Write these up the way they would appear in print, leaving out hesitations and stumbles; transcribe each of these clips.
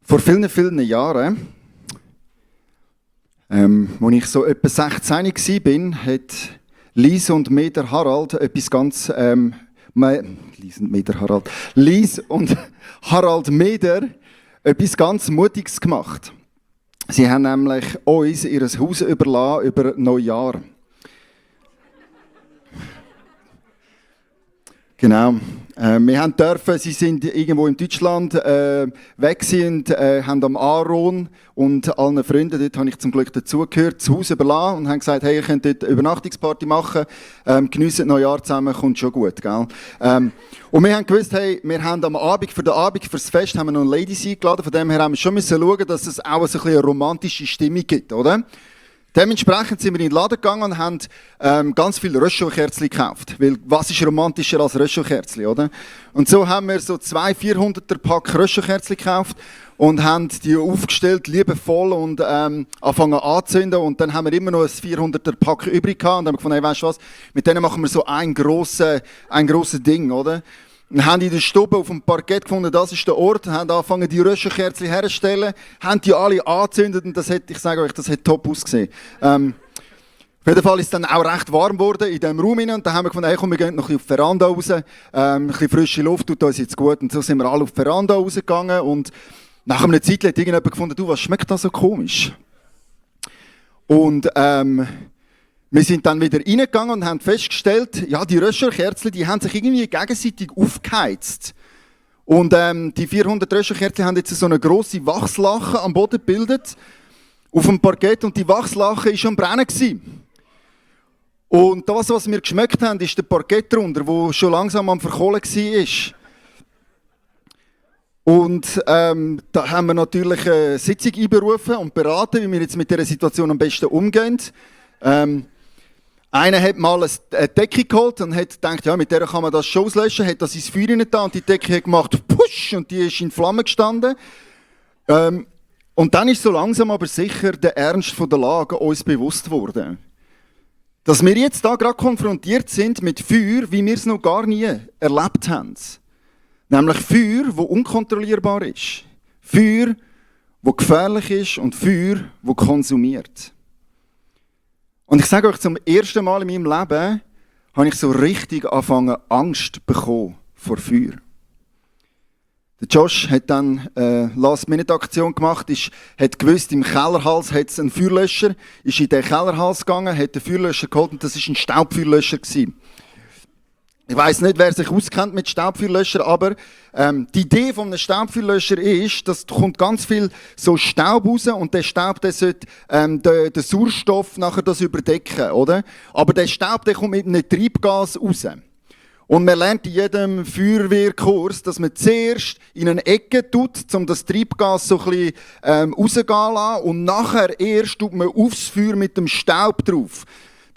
Vor vielen, vielen Jahren, als ich so etwa 16 war, hat Lies und mir der Harald etwas ganz... Lies und Harald Meder etwas ganz Mutiges gemacht. Sie haben nämlich uns ihr Haus überlassen über Neujahr. Genau. Wir haben dürfen, sie sind irgendwo in Deutschland weg sind, haben am Aaron und allen Freunden, dort habe ich zum Glück dazugehört, das Haus überlassen und haben gesagt, hey, ihr könnt dort eine Übernachtungsparty machen, geniessen Neujahr zusammen, kommt schon gut, gell? Und wir haben gewusst, hey, wir haben am Abend, fürs Fest, haben wir noch eine Ladies eingeladen, von dem her haben wir schon müssen schauen, dass es auch so ein bisschen eine romantische Stimmung gibt, oder? Dementsprechend sind wir in den Laden gegangen und haben ganz viele Röschelkerzchen gekauft. Weil was ist romantischer als Röschelkerzchen, oder? Und so haben wir so 200-400er Pack Röschelkerzchen gekauft und haben die aufgestellt, liebevoll und angefangen anzuzünden. Und dann haben wir immer noch ein 400er Pack übrig gehabt und haben gefunden, hey, weißt du was, mit denen machen wir so ein grosses Ding, oder? Wir haben in der Stube auf dem Parkett gefunden, das ist der Ort, haben angefangen, die Röschelkerzchen herzustellen, haben die alle angezündet und das hat top ausgesehen. Auf jeden Fall ist es dann auch recht warm geworden in diesem Raum und dann haben wir gefunden, hey, komm, wir gehen noch ein bisschen auf die Veranda raus, ein bisschen frische Luft tut uns jetzt gut und so sind wir alle auf die Veranda rausgegangen und nach einer Zeit hat irgendjemand gefunden, du, was schmeckt da so komisch? Und wir sind dann wieder reingegangen und haben festgestellt, ja, die Röschelkerzchen, die haben sich irgendwie gegenseitig aufgeheizt. Und die 400 Röschelkerzchen haben jetzt so eine grosse Wachslache am Boden gebildet, auf dem Parkett, und die Wachslache war schon am Brennen. Und das, was wir geschmeckt haben, ist der Parkett drunter, der schon langsam am Verkohlen war. Und da haben wir natürlich eine Sitzung einberufen und beraten, wie wir jetzt mit dieser Situation am besten umgehen. Einer hat mal eine Decke geholt und hat gedacht, ja, mit der kann man das schon auslöschen, hat das ins Feuer rein und die Decke hat gemacht, push, und die ist in Flammen gestanden. Und dann ist so langsam aber sicher der Ernst von der Lage uns bewusst geworden. Dass wir jetzt da gerade konfrontiert sind mit Feuer, wie wir es noch gar nie erlebt haben. Nämlich Feuer, das unkontrollierbar ist. Feuer, das gefährlich ist und Feuer, das konsumiert. Und ich sage euch, zum ersten Mal in meinem Leben habe ich so richtig angefangen, Angst bekommen vor Feuer. Der Josh hat dann eine Last-Minute-Aktion gemacht, hat gewusst, im Kellerhals hat es einen Feuerlöscher, ist in den Kellerhals gegangen, hat den Feuerlöscher geholt und das war ein Staubfeuerlöscher. Ich weiss nicht, wer sich auskennt mit Staubfeuerlöschern, aber die Idee von einem Staubfeuerlöscher ist, dass kommt ganz viel so Staub raus und der Staub, der sollte den Sauerstoff nachher das überdecken, oder? Aber der Staub, der kommt mit einem Treibgas raus. Und man lernt in jedem Feuerwehrkurs, dass man zuerst in eine Ecke tut, um das Treibgas so ein bisschen rausgehen zu lassen, und nachher erst tut man aufs Feuer mit dem Staub drauf.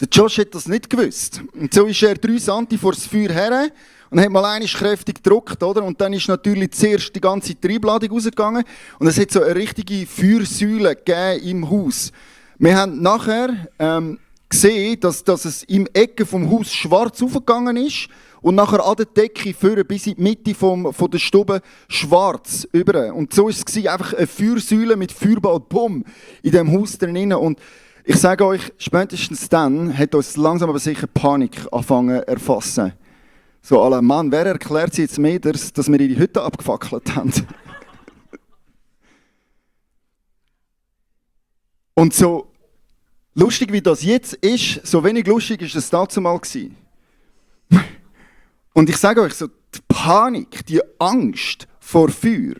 Der Josh hat das nicht gewusst. Und so ist er 3 Santi vor das Feuer her und hat mal einmal kräftig gedrückt, oder? Und dann ist natürlich zuerst die ganze Treibladung rausgegangen und es hat so eine richtige Feuersäule gegeben im Haus. Wir haben nachher gesehen, dass es im Ecke vom Haus schwarz aufgegangen ist und nachher an der Decke führen bis in die Mitte von der Stube schwarz über. Und so war es einfach eine Feuersäule mit Feuerball, bumm, in dem Haus drinnen. Und ich sage euch, spätestens dann hat uns langsam aber sicher Panik angefangen zu erfassen. So, alle Mann, wer erklärt sie jetzt mir, dass wir ihre Hütte abgefackelt haben? Und so lustig wie das jetzt ist, so wenig lustig war es dazumal gewesen. Und ich sage euch, so die Panik, die Angst vor Feuer,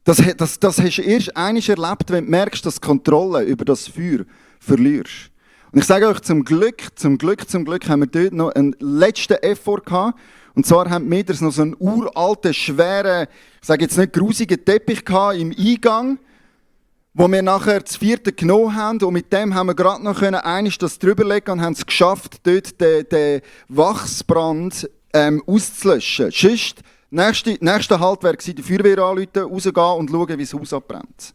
das hast du erst einmal erlebt, wenn du merkst, dass du Kontrolle über das Feuer verlierst. Und ich sage euch, zum Glück haben wir dort noch einen letzten Effort gehabt. Und zwar haben wir noch so einen uralten, schweren, ich sage jetzt nicht grusigen Teppich gehabt im Eingang, wo wir nachher das 4. genommen haben. Und mit dem haben wir gerade noch einmal das drüberlegen und haben es geschafft, dort den Wachsbrand auszulöschen. Sonst, nächster Halt wäre die Feuerwehr anrufen, rausgehen und schauen, wie das Haus abbrennt.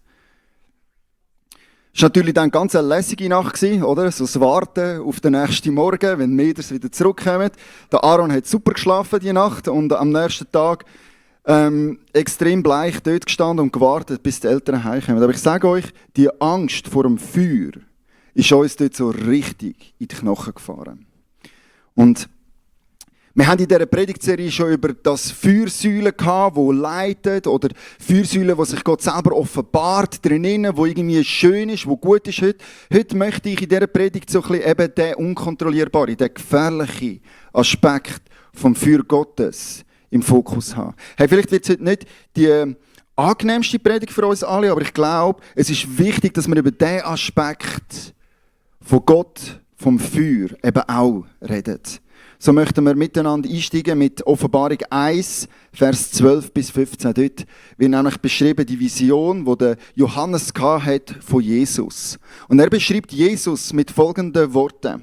Es war natürlich dann eine ganz lässige Nacht, oder? So das Warten auf den nächsten Morgen, wenn die Mädels wieder zurückkommen. Der Aaron hat super geschlafen die Nacht und am nächsten Tag extrem bleich dort gestanden und gewartet, bis die Eltern heimkommen. Aber ich sage euch, die Angst vor dem Feuer ist uns dort so richtig in die Knochen gefahren. Und wir haben in dieser Predigtserie schon über das Feuersäulen gehabt, die leitet, oder Feuersäulen, wo sich Gott selber offenbart drinnen, wo irgendwie schön ist, wo gut ist heute. Heute möchte ich in dieser Predigt so ein bisschen eben den unkontrollierbaren, den gefährlichen Aspekt vom Feuer Gottes im Fokus haben. Hey, vielleicht wird es heute nicht die angenehmste Predigt für uns alle, aber ich glaube, es ist wichtig, dass wir über diesen Aspekt von Gott, vom Feuer, eben auch reden. So möchten wir miteinander einsteigen mit Offenbarung 1, Vers 12 bis 15. Dort wird nämlich beschrieben die Vision, die der Johannes hat von Jesus. Und er beschreibt Jesus mit folgenden Worten.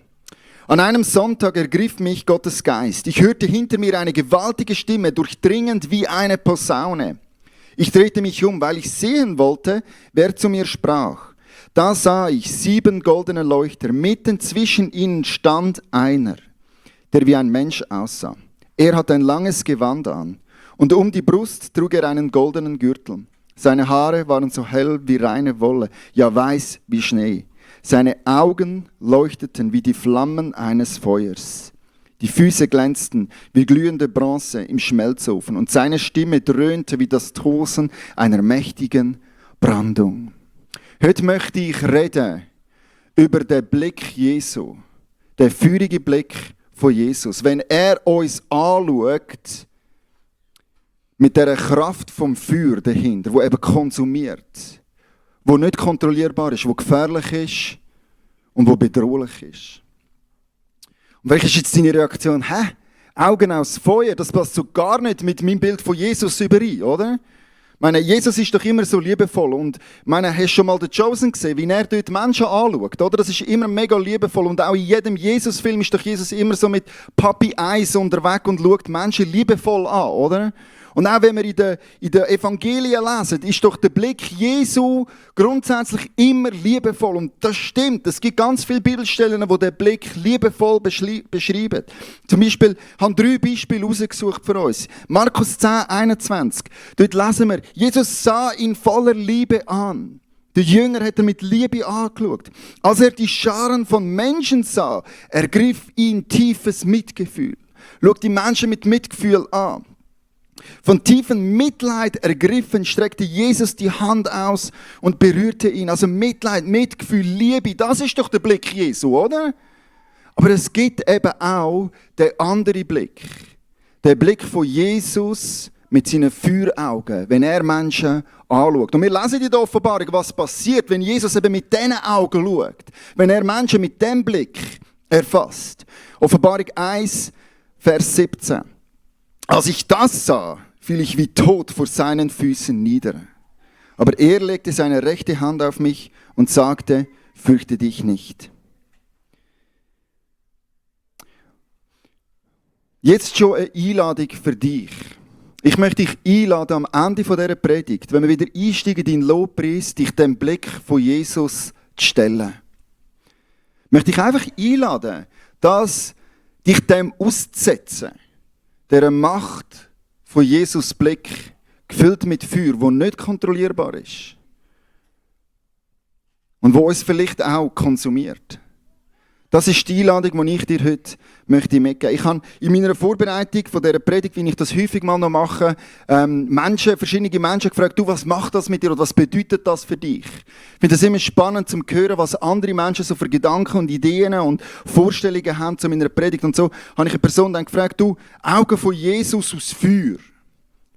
An einem Sonntag ergriff mich Gottes Geist. Ich hörte hinter mir eine gewaltige Stimme, durchdringend wie eine Posaune. Ich drehte mich um, weil ich sehen wollte, wer zu mir sprach. Da sah ich 7 goldene Leuchter. Mitten zwischen ihnen stand einer, der wie ein Mensch aussah. Er hatte ein langes Gewand an und um die Brust trug er einen goldenen Gürtel. Seine Haare waren so hell wie reine Wolle, ja weiß wie Schnee. Seine Augen leuchteten wie die Flammen eines Feuers. Die Füße glänzten wie glühende Bronze im Schmelzofen und seine Stimme dröhnte wie das Tosen einer mächtigen Brandung. Heute möchte ich reden über den Blick Jesu, den feurigen Blick von Jesus. Wenn er uns anschaut, mit dieser Kraft vom Feuer dahinter, die eben konsumiert, wo nicht kontrollierbar ist, wo gefährlich ist und wo bedrohlich ist. Und welche ist jetzt deine Reaktion? Hä? Augen aus Feuer, das passt so gar nicht mit meinem Bild von Jesus überein, oder? Ich meine, Jesus ist doch immer so liebevoll und hast du schon mal den Chosen gesehen, wie er dort Menschen anschaut, oder? Das ist immer mega liebevoll und auch in jedem Jesus-Film ist doch Jesus immer so mit Papi Eyes unterwegs und schaut Menschen liebevoll an, oder? Und auch wenn wir in den Evangelien lesen, ist doch der Blick Jesu grundsätzlich immer liebevoll. Und das stimmt. Es gibt ganz viele Bibelstellen, die den Blick liebevoll beschreiben. Zum Beispiel haben 3 Beispiele rausgesucht für uns. Markus 10, 21. Dort lesen wir, Jesus sah ihn voller Liebe an. Der Jünger hat er mit Liebe angeschaut. Als er die Scharen von Menschen sah, ergriff ihn tiefes Mitgefühl. Schau die Menschen mit Mitgefühl an. Von tiefem Mitleid ergriffen, streckte Jesus die Hand aus und berührte ihn. Also Mitleid, Mitgefühl, Liebe, das ist doch der Blick Jesu, oder? Aber es gibt eben auch den anderen Blick. Der Blick von Jesus mit seinen Feueraugen, wenn er Menschen anschaut. Und wir lesen in der Offenbarung, was passiert, wenn Jesus eben mit diesen Augen schaut. Wenn er Menschen mit diesem Blick erfasst. Offenbarung 1, Vers 17. Als ich das sah, fiel ich wie tot vor seinen Füßen nieder. Aber er legte seine rechte Hand auf mich und sagte, fürchte dich nicht. Jetzt schon eine Einladung für dich. Ich möchte dich einladen, am Ende dieser Predigt, wenn wir wieder einsteigen in den Lobpreis, dich dem Blick von Jesus zu stellen. Ich möchte dich einfach einladen, dich dem auszusetzen. Der Macht von Jesus Blick, gefüllt mit Feuer, wo nicht kontrollierbar ist. Und wo uns vielleicht auch konsumiert. Das ist die Einladung, die ich dir heute mitgeben möchte. Ich habe in meiner Vorbereitung von dieser Predigt, wie ich das häufig mal noch mache, verschiedene Menschen gefragt, du, was macht das mit dir oder was bedeutet das für dich? Ich finde es immer spannend zu hören, was andere Menschen so für Gedanken und Ideen und Vorstellungen haben zu meiner Predigt. Und so habe ich eine Person dann gefragt, du, Augen von Jesus aus Feuer.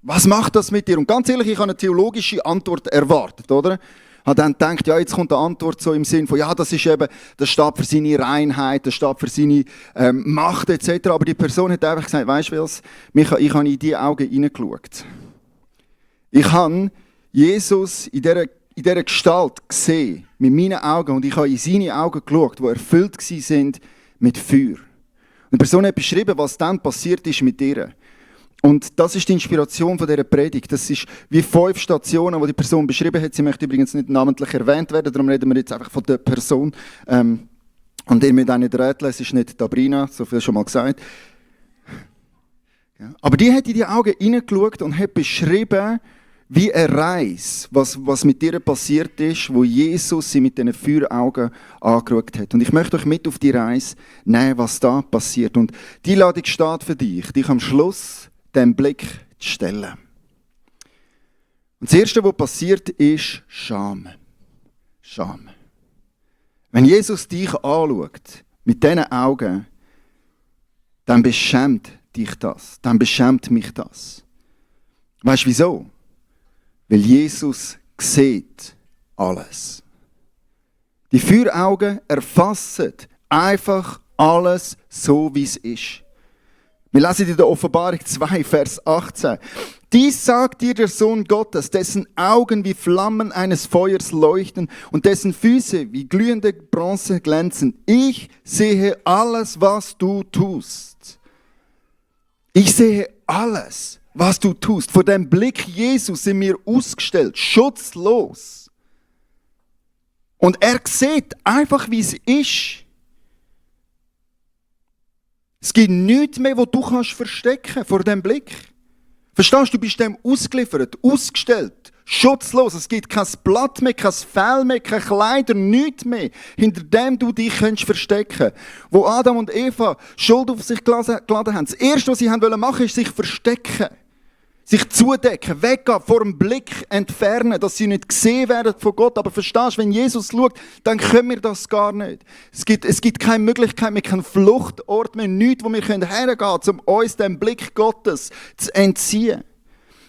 Was macht das mit dir? Und ganz ehrlich, ich habe eine theologische Antwort erwartet, oder? Ich habe dann gedacht, ja, jetzt kommt eine Antwort so im Sinn von, ja, das steht für seine Reinheit, das steht für seine Macht etc. Aber die Person hat einfach gesagt, weißt du was, ich habe in diese Augen hineingeschaut. Ich habe Jesus in dieser Gestalt gesehen, mit meinen Augen, und ich habe in seine Augen geschaut, die erfüllt sind mit Feuer. Und die Person hat beschrieben, was dann passiert ist mit ihr. Und das ist die Inspiration von dieser Predigt. Das ist wie 5 Stationen, die die Person beschrieben hat. Sie möchte übrigens nicht namentlich erwähnt werden, darum reden wir jetzt einfach von der Person. Und ihr müsst auch nicht rätseln, es ist nicht Dabrina, so viel schon mal gesagt. Ja, aber die hat in die Augen hineingeschaut und hat beschrieben, wie eine Reise, was mit ihr passiert ist, wo Jesus sie mit diesen Feueraugen angeschaut hat. Und ich möchte euch mit auf die Reise nehmen, was da passiert. Und die Einladung steht für dich am Schluss den Blick zu stellen. Und das Erste, was passiert, ist Scham. Scham. Wenn Jesus dich anschaut, mit diesen Augen, dann beschämt dich das. Dann beschämt mich das. Weißt du wieso? Weil Jesus sieht alles. Die Feueraugen erfassen einfach alles so, wie es ist. Wir lesen in der Offenbarung 2, Vers 18. Dies sagt dir der Sohn Gottes, dessen Augen wie Flammen eines Feuers leuchten und dessen Füße wie glühende Bronze glänzen. Ich sehe alles, was du tust. Ich sehe alles, was du tust. Vor dem Blick Jesus sind wir ausgestellt, schutzlos. Und er sieht einfach, wie es ist. Es gibt nichts mehr, was du kannst verstecken vor dem Blick. Verstehst du, du bist dem ausgeliefert, ausgestellt, schutzlos. Es gibt kein Blatt mehr, kein Fell mehr, keine Kleider, nichts mehr, hinter dem du dich verstecken kannst. Wo Adam und Eva Schuld auf sich geladen haben. Das Erste, was sie machen wollten, ist sich verstecken. Sich zudecken, weggehen, vor dem Blick entfernen, dass sie nicht gesehen werden von Gott. Aber verstehst du, wenn Jesus schaut, dann können wir das gar nicht. Es gibt keine Möglichkeit mehr, keinen Fluchtort mehr, nichts, wo wir hergehen können, um uns dem Blick Gottes zu entziehen.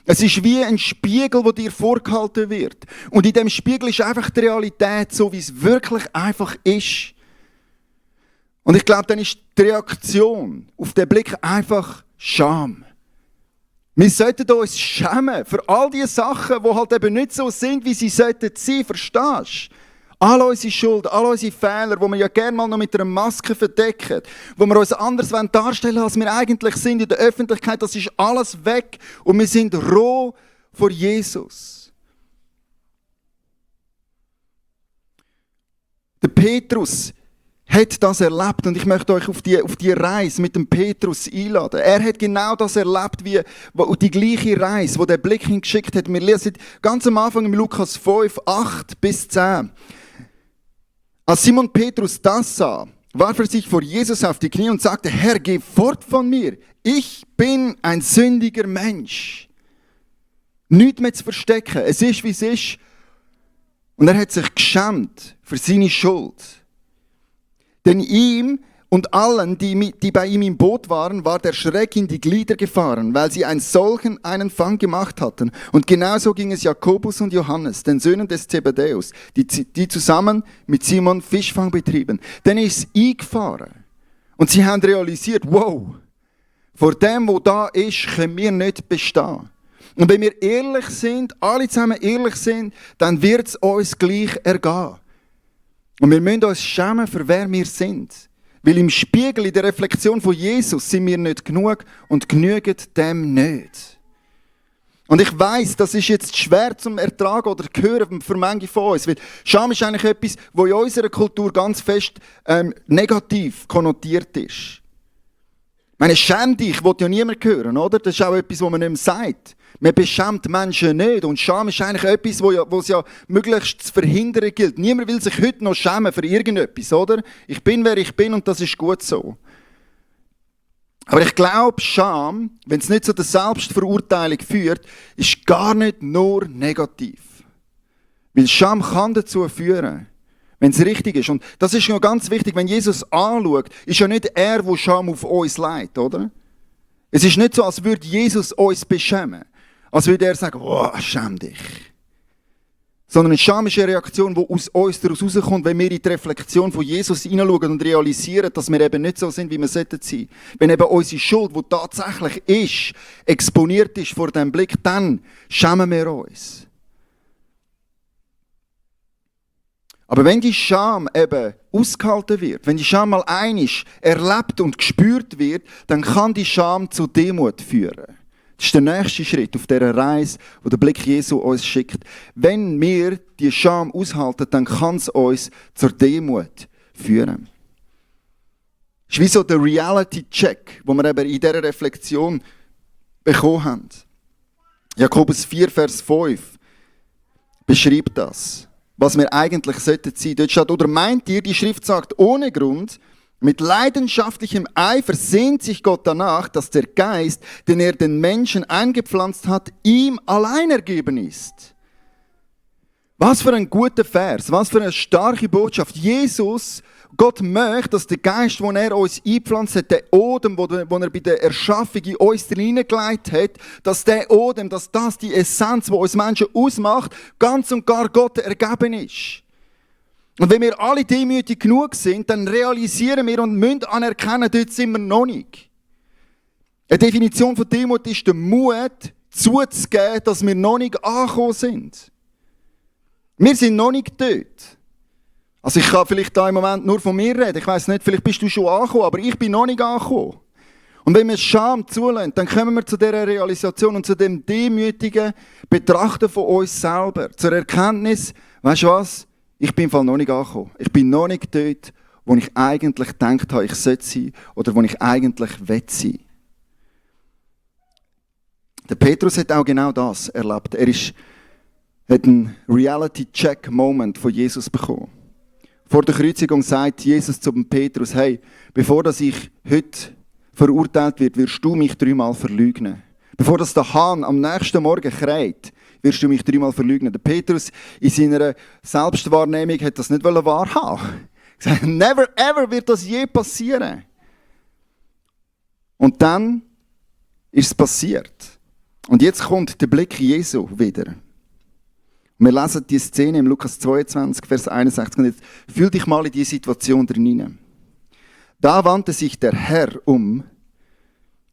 Es ist wie ein Spiegel, der dir vorgehalten wird. Und in dem Spiegel ist einfach die Realität so, wie es wirklich einfach ist. Und ich glaube, dann ist die Reaktion auf den Blick einfach Scham. Wir sollten uns schämen für all die Sachen, die halt eben nicht so sind, wie sie sollten sein. Verstehst du? All unsere Schuld, all unsere Fehler, die wir ja gerne mal noch mit einer Maske verdecken, wo wir uns anders darstellen wollen, als wir eigentlich sind in der Öffentlichkeit, das ist alles weg und wir sind roh vor Jesus. Der Petrus hat das erlebt und ich möchte euch auf die Reise mit dem Petrus einladen. Er hat genau das erlebt, wie die gleiche Reise, wo der Blick hingeschickt hat. Wir lesen ganz am Anfang im Lukas 5, 8 bis 10. Als Simon Petrus das sah, warf er sich vor Jesus auf die Knie und sagte, Herr, geh fort von mir. Ich bin ein sündiger Mensch. Nichts mehr zu verstecken. Es ist, wie es ist. Und er hat sich geschämt für seine Schuld. Denn ihm und allen, die bei ihm im Boot waren, war der Schreck in die Glieder gefahren, weil sie einen Fang gemacht hatten. Und genauso ging es Jakobus und Johannes, den Söhnen des Zebedäus, die zusammen mit Simon Fischfang betrieben. Denn er ist eingefahren. Und sie haben realisiert, wow, vor dem, wo da ist, können wir nicht bestehen. Und wenn wir ehrlich sind, alle zusammen ehrlich sind, dann wird es uns gleich ergehen. Und wir müssen uns schämen, für wer wir sind. Weil im Spiegel, in der Reflexion von Jesus, sind wir nicht genug und genügen dem nicht. Und ich weiss, das ist jetzt schwer zum Ertragen oder hören für manche von uns. Weil Scham ist eigentlich etwas, das in unserer Kultur ganz fest negativ konnotiert ist. Ich meine, schäm dich, will ja niemand hören, oder? Das ist auch etwas, was man nicht mehr sagt. Man beschämt Menschen nicht. Und Scham ist eigentlich etwas, was ja möglichst zu verhindern gilt. Niemand will sich heute noch schämen für irgendetwas, oder? Ich bin, wer ich bin und das ist gut so. Aber ich glaube, Scham, wenn es nicht zu der Selbstverurteilung führt, ist gar nicht nur negativ. Weil Scham kann dazu führen, wenn es richtig ist. Und das ist ja ganz wichtig, wenn Jesus anschaut, ist ja nicht er, der Scham auf uns leitet, oder? Es ist nicht so, als würde Jesus uns beschämen. Als würde er sagen, oh, schäm dich. Sondern Scham ist eine Reaktion, die aus uns daraus rauskommt, wenn wir in die Reflexion von Jesus hineinschauen und realisieren, dass wir eben nicht so sind, wie wir sein sollten. Wenn eben unsere Schuld, die tatsächlich ist, exponiert ist vor diesem Blick, dann schämen wir uns. Aber wenn die Scham eben ausgehalten wird, wenn die Scham mal einig erlebt und gespürt wird, dann kann die Scham zu Demut führen. Das ist der nächste Schritt auf dieser Reise, wo der Blick Jesu uns schickt. Wenn wir die Scham aushalten, dann kann es uns zur Demut führen. Es ist wie so der Reality-Check, wo wir eben in dieser Reflexion bekommen haben. Jakobus 4, Vers 5 beschreibt das, was wir eigentlich sollten sein. Dort steht, oder meint ihr, die Schrift sagt, ohne Grund, mit leidenschaftlichem Eifer sehnt sich Gott danach, dass der Geist, den er den Menschen eingepflanzt hat, ihm allein ergeben ist. Was für ein guter Vers, was für eine starke Botschaft. Jesus, Gott möchte, dass der Geist, den er uns eingepflanzt hat, der Odem, den er bei der Erschaffung in uns hineingelegt hat, dass der Odem, dass das die Essenz, die uns Menschen ausmacht, ganz und gar Gott ergeben ist. Und wenn wir alle demütig genug sind, dann realisieren wir und müssen anerkennen, dort sind wir noch nicht. Eine Definition von Demut ist der Mut, zuzugeben, dass wir noch nicht angekommen sind. Wir sind noch nicht dort. Also ich kann vielleicht da im Moment nur von mir reden. Ich weiss nicht, vielleicht bist du schon angekommen, aber ich bin noch nicht angekommen. Und wenn wir Scham zulassen, dann kommen wir zu dieser Realisation und zu dem demütigen Betrachten von uns selber. Zur Erkenntnis, weißt du was? Ich bin im Fall noch nicht angekommen. Ich bin noch nicht dort, wo ich eigentlich gedacht habe, ich sollte sein oder wo ich eigentlich will sein. Der Petrus hat auch genau das erlebt. Er hat einen Reality-Check-Moment von Jesus bekommen. Vor der Kreuzigung sagt Jesus zu Petrus, hey, bevor dass ich heute verurteilt wird, wirst du mich 3-mal verleugnen. Bevor dass der Hahn am nächsten Morgen kräht, wirst du mich 3-mal verleugnen. Der Petrus in seiner Selbstwahrnehmung hat das nicht wahrhaben. Er sagt, never ever wird das je passieren. Und dann ist es passiert. Und jetzt kommt der Blick Jesu wieder. Wir lesen die Szene im Lukas 22, Vers 61. Und jetzt fühl dich mal in diese Situation drin. Da wandte sich der Herr um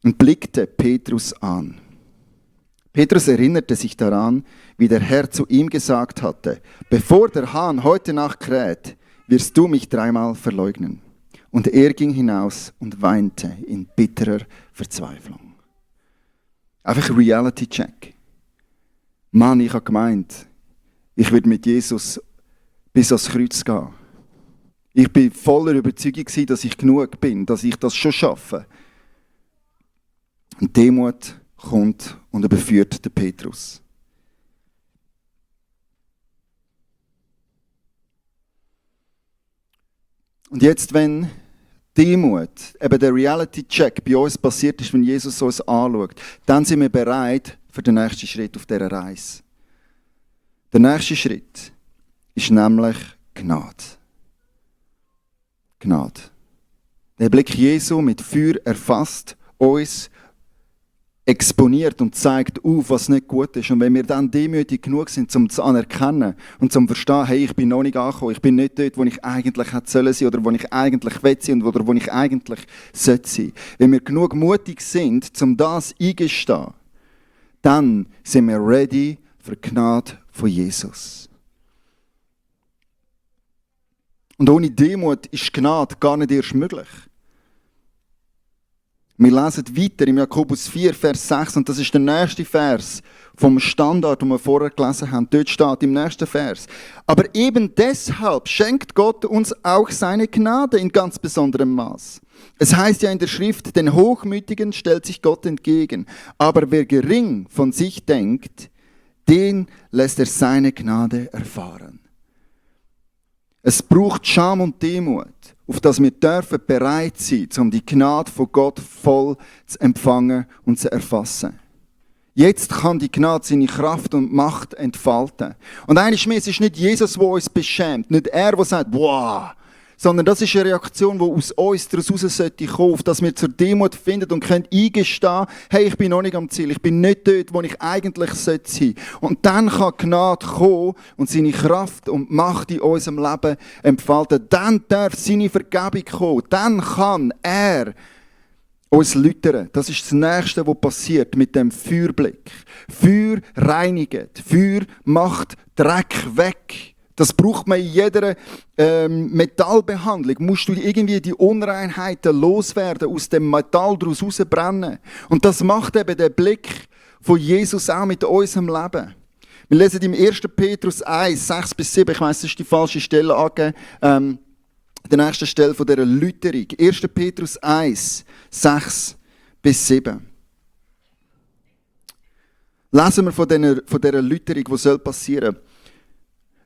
und blickte Petrus an. Petrus erinnerte sich daran, wie der Herr zu ihm gesagt hatte, bevor der Hahn heute Nacht kräht, wirst du mich 3-mal verleugnen. Und er ging hinaus und weinte in bitterer Verzweiflung. Einfach Reality-Check. Mann, ich habe gemeint, ich würde mit Jesus bis ans Kreuz gehen. Ich bin voller Überzeugung, dass ich genug bin, dass ich das schon schaffe. Und Demut kommt und überführt den Petrus. Und jetzt, wenn Demut, eben der Reality-Check bei uns passiert ist, wenn Jesus uns anschaut, dann sind wir bereit für den nächsten Schritt auf dieser Reise. Der nächste Schritt ist nämlich Gnade. Gnade. Der Blick Jesu mit Feuer erfasst uns, exponiert und zeigt auf, was nicht gut ist. Und wenn wir dann demütig genug sind, um zu anerkennen und zum verstehen, hey, ich bin noch nicht angekommen, ich bin nicht dort, wo ich eigentlich hätte sollen sein oder wo ich eigentlich will sein oder wo ich eigentlich sollte sein. Wenn wir genug mutig sind, um das eingestehen, dann sind wir ready für die Gnade von Jesus. Und ohne Demut ist Gnade gar nicht erst möglich. Wir lesen weiter im Jakobus 4, Vers 6, und das ist der nächste Vers vom Standard, den wir vorher gelesen haben. Dort steht im nächsten Vers: Aber eben deshalb schenkt Gott uns auch seine Gnade in ganz besonderem Maß. Es heißt ja in der Schrift, den Hochmütigen stellt sich Gott entgegen. Aber wer gering von sich denkt, den lässt er seine Gnade erfahren. Es braucht Scham und Demut, auf das wir dürfen bereit sein, um die Gnade von Gott voll zu empfangen und zu erfassen. Jetzt kann die Gnade seine Kraft und Macht entfalten. Und eines mehr, es ist nicht Jesus, der uns beschämt, nicht er, der sagt, wow, sondern das ist eine Reaktion, die aus uns daraus kommen sollte, auf dass wir zur Demut finden und können eingestehen, hey, ich bin noch nicht am Ziel, ich bin nicht dort, wo ich eigentlich sein sollte. Und dann kann Gnade kommen und seine Kraft und Macht in unserem Leben entfalten. Dann darf seine Vergebung kommen. Dann kann er uns läutern. Das ist das Nächste, was passiert mit dem Feuerblick. Feuer reinigt. Feuer macht Dreck weg. Das braucht man in jeder Metallbehandlung. Musst du irgendwie die Unreinheiten loswerden, aus dem Metall daraus rausbrennen. Und das macht eben der Blick von Jesus auch mit unserem Leben. Wir lesen im 1. Petrus 1, 6-7, ich weiss, das ist die falsche Stelle angegeben, der nächsten Stelle von dieser Läuterung. 1. Petrus 1, 6-7. lesen wir von dieser Läuterung, die passieren soll.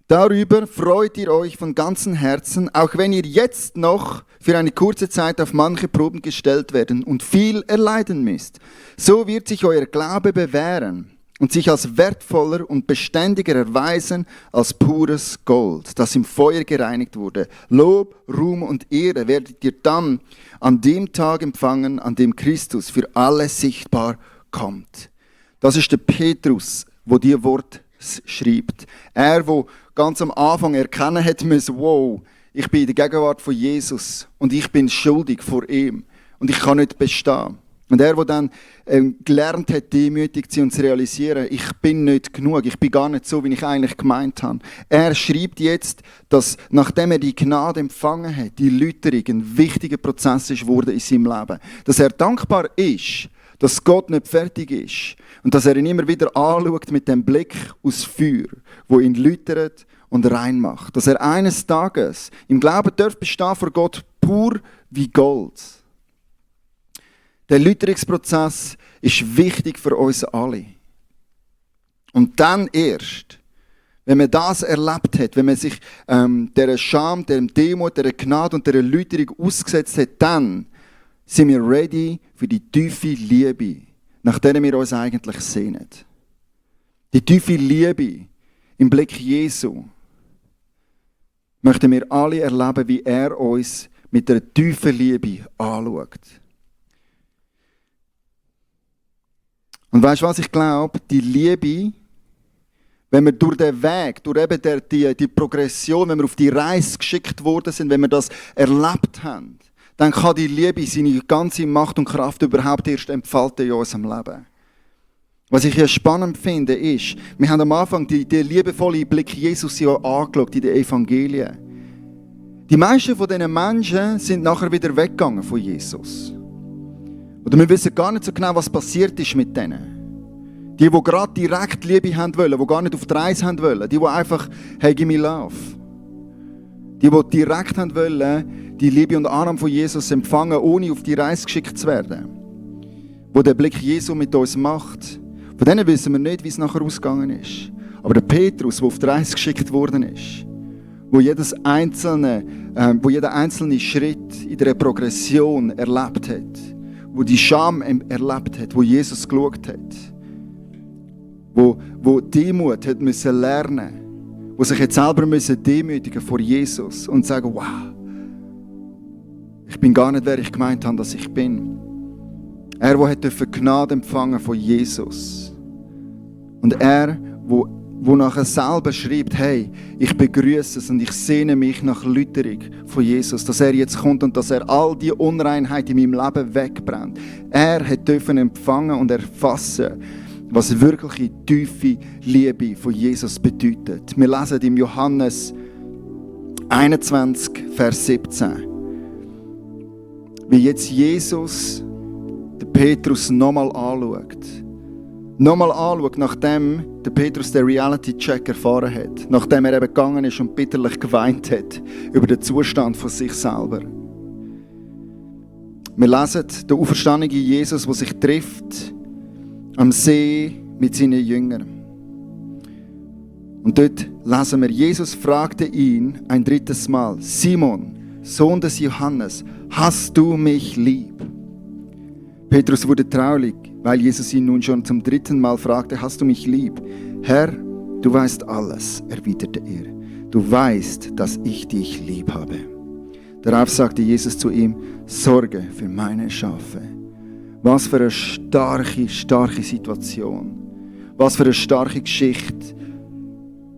Darüber freut ihr euch von ganzem Herzen, auch wenn ihr jetzt noch für eine kurze Zeit auf manche Proben gestellt werden und viel erleiden müsst. So wird sich euer Glaube bewähren und sich als wertvoller und beständiger erweisen als pures Gold, das im Feuer gereinigt wurde. Lob, Ruhm und Ehre werdet ihr dann an dem Tag empfangen, an dem Christus für alle sichtbar kommt. Das ist der Petrus, wo die Wort schreibt. Er, wo ganz am Anfang erkennen hat müssen, wow, ich bin in der Gegenwart von Jesus und ich bin schuldig vor ihm und ich kann nicht bestehen. Und er, der dann gelernt hat, demütig zu sein und zu realisieren, ich bin nicht genug, ich bin gar nicht so, wie ich eigentlich gemeint habe. Er schreibt jetzt, dass nachdem er die Gnade empfangen hat, die Läuterung ein wichtiger Prozess ist wurde in seinem Leben. Dass er dankbar ist, dass Gott nicht fertig ist und dass er ihn immer wieder anschaut mit dem Blick aus Feuer, wo ihn läutert und rein macht. Dass er eines Tages im Glauben bestehen vor Gott pur wie Gold. Der Läuterungsprozess ist wichtig für uns alle. Und dann erst, wenn man das erlebt hat, wenn man sich dieser Scham, dieser Demut, dieser Gnade und dieser Läuterung ausgesetzt hat, dann sind wir ready für die tiefe Liebe, nach der wir uns eigentlich sehnen. Die tiefe Liebe im Blick Jesu möchten wir alle erleben, wie er uns mit einer tiefen Liebe anschaut. Und weißt du was, ich glaube, die Liebe, wenn wir durch den Weg, durch eben die Progression, wenn wir auf die Reise geschickt worden sind, wenn wir das erlebt haben, dann kann die Liebe seine ganze Macht und Kraft überhaupt erst entfalten in unserem Leben. Was ich hier spannend finde, ist, wir haben am Anfang die liebevolle Blick Jesus ja angeschaut in den Evangelien. Die meisten von diesen Menschen sind nachher wieder weggegangen von Jesus. Oder wir wissen gar nicht so genau, was passiert ist mit denen. Die gerade direkt Liebe haben wollen, die gar nicht auf die Reise haben wollen, die einfach «Hey, give me love». Die direkt haben wollen, die Liebe und Annahme von Jesus empfangen, ohne auf die Reise geschickt zu werden. Wo der Blick Jesu mit uns macht. Von denen wissen wir nicht, wie es nachher ausgegangen ist. Aber der Petrus, der auf die Reise geschickt worden ist, wo jeder einzelne Schritt in der Progression erlebt hat, wo die Scham erlebt hat, wo Jesus geschaut hat, wo Demut hat müssen lernen, wo sich jetzt selber müssen demütigen vor Jesus und sagen, wow, ich bin gar nicht, wer ich gemeint habe, dass ich bin. Er, der Gnade empfangen von Jesus. Und er, wo nachher selber schreibt, hey, ich begrüße es und ich sehne mich nach Läuterung von Jesus, dass er jetzt kommt und dass er all die Unreinheit in meinem Leben wegbrennt. Er hat empfangen und erfassen, was wirkliche tiefe Liebe von Jesus bedeutet. Wir lesen im Johannes 21, Vers 17, wie jetzt Jesus den Petrus nochmal anschaut. Nochmal anschaut, nachdem der Petrus den Reality-Check erfahren hat, nachdem er eben gegangen ist und bitterlich geweint hat über den Zustand von sich selber. Wir lesen den auferstandenen Jesus, der sich trifft am See mit seinen Jüngern. Und dort lesen wir, Jesus fragte ihn ein drittes Mal, Simon, Sohn des Johannes, hast du mich lieb? Petrus wurde traurig, weil Jesus ihn nun schon zum dritten Mal fragte, hast du mich lieb? Herr, du weißt alles, erwiderte er. Du weißt, dass ich dich lieb habe. Darauf sagte Jesus zu ihm, sorge für meine Schafe. Was für eine starke Situation. Was für eine starke Geschichte.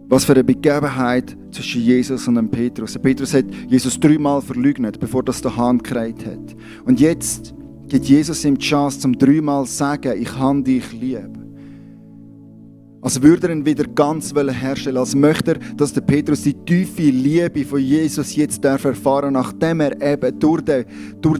Was für eine Begebenheit zwischen Jesus und dem Petrus. Der Petrus hat Jesus 3-mal verleugnet, bevor das der Hahn gekräht hat. Und jetzt gibt Jesus ihm die Chance, zum 3-mal zu sagen, ich habe dich lieb. Als würde er ihn wieder ganz herstellen, als möchte er, dass der Petrus die tiefe Liebe von Jesus jetzt erfahren darf, nachdem er eben durch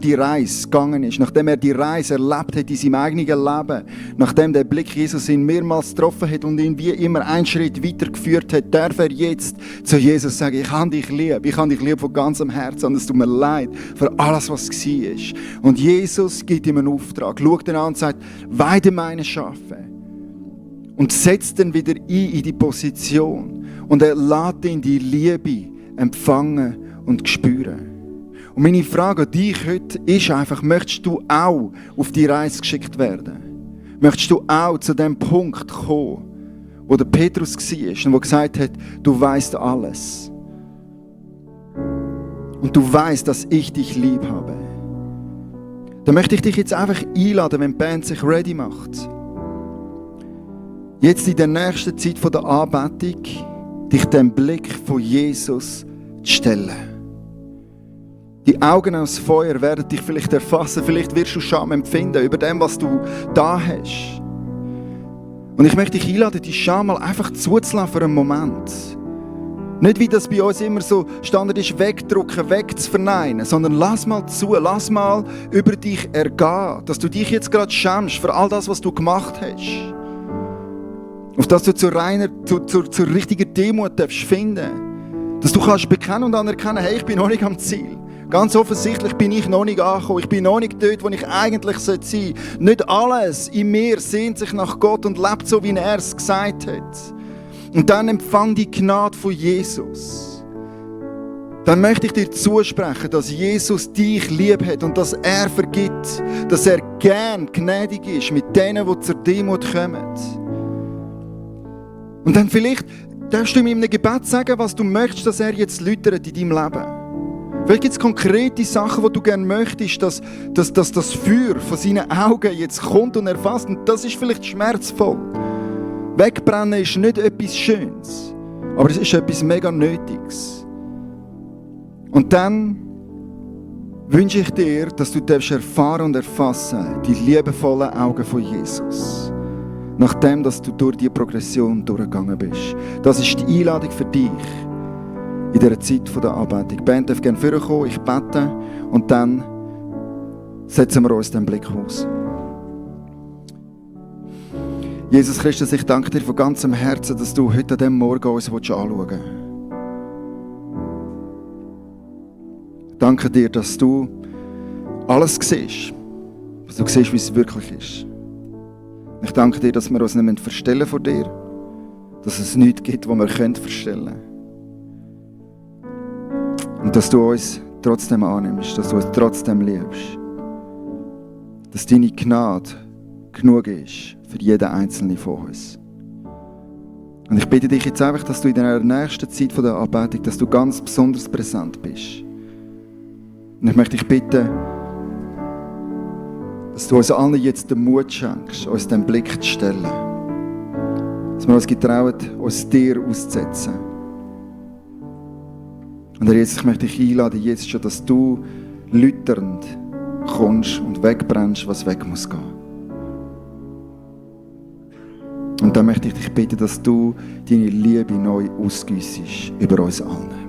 die Reise gegangen ist, nachdem er die Reise erlebt hat in seinem eigenen Leben, nachdem der Blick Jesus ihn mehrmals getroffen hat und ihn wie immer einen Schritt weitergeführt hat, darf er jetzt zu Jesus sagen, ich habe dich lieb von ganzem Herzen und es tut mir leid für alles, was war. Und Jesus gibt ihm einen Auftrag, schaut ihn an und sagt, weide meine Schafe. Und setzt dann wieder ein in die Position. Und er lässt ihn die Liebe empfangen und spüren. Und meine Frage an dich heute ist einfach, möchtest du auch auf die Reise geschickt werden? Möchtest du auch zu dem Punkt kommen, wo der Petrus war und wo gesagt hat, du weißt alles. Und du weißt, dass ich dich lieb habe. Dann möchte ich dich jetzt einfach einladen, wenn die Band sich ready macht. Jetzt in der nächsten Zeit der Anbetung, dich dem Blick von Jesus zu stellen. Die Augen aus Feuer werden dich vielleicht erfassen, vielleicht wirst du Scham empfinden über dem, was du da hast. Und ich möchte dich einladen, die Scham mal einfach zuzulassen für einen Moment. Nicht wie das bei uns immer so Standard ist, wegdrücken, wegzuverneinen, sondern lass mal zu, lass mal über dich ergehen, dass du dich jetzt gerade schämst für all das, was du gemacht hast. Auf das du zur richtigen Demut darfst finden. Dass du kannst bekennen und anerkennen, hey, ich bin noch nicht am Ziel. Ganz offensichtlich bin ich noch nicht angekommen. Ich bin noch nicht dort, wo ich eigentlich sein sollte. Nicht alles in mir sehnt sich nach Gott und lebt so, wie er es gesagt hat. Und dann empfang die Gnade von Jesus. Dann möchte ich dir zusprechen, dass Jesus dich lieb hat und dass er vergibt. Dass er gern gnädig ist mit denen, die zur Demut kommen. Und dann vielleicht darfst du ihm in einem Gebet sagen, was du möchtest, dass er jetzt läutert in deinem Leben. Vielleicht gibt es konkrete Sachen, die du gerne möchtest, dass das Feuer von seinen Augen jetzt kommt und erfasst. Und das ist vielleicht schmerzvoll. Wegbrennen ist nicht etwas Schönes, aber es ist etwas mega Nötiges. Und dann wünsche ich dir, dass du erfahren und erfassen die liebevollen Augen von Jesus. Nachdem, dass du durch diese Progression durchgegangen bist. Das ist die Einladung für dich. In dieser Zeit der Anbetung. Die Band darf gerne vorkommen, ich bete und dann setzen wir uns den Blick aus. Jesus Christus, ich danke dir von ganzem Herzen, dass du heute an diesem Morgen uns anschauen willst. Ich danke dir, dass du alles siehst. Dass du siehst, wie es wirklich ist. Ich danke dir, dass wir uns nicht verstellen vor dir. Dass es nichts gibt, was wir verstellen können. Und dass du uns trotzdem annimmst, dass du uns trotzdem liebst. Dass deine Gnade genug ist für jeden Einzelnen von uns. Und ich bitte dich jetzt einfach, dass du in der nächsten Zeit der Anbetung, dass du ganz besonders präsent bist. Und ich möchte dich bitten, dass du uns allen jetzt den Mut schenkst, uns den Blick zu stellen. Dass wir uns getrauen, uns dir auszusetzen. Und Herr Jesus, ich möchte dich einladen, jetzt schon, dass du läuternd kommst und wegbrennst, was weg muss gehen. Und dann möchte ich dich bitten, dass du deine Liebe neu ausgießt über uns allen.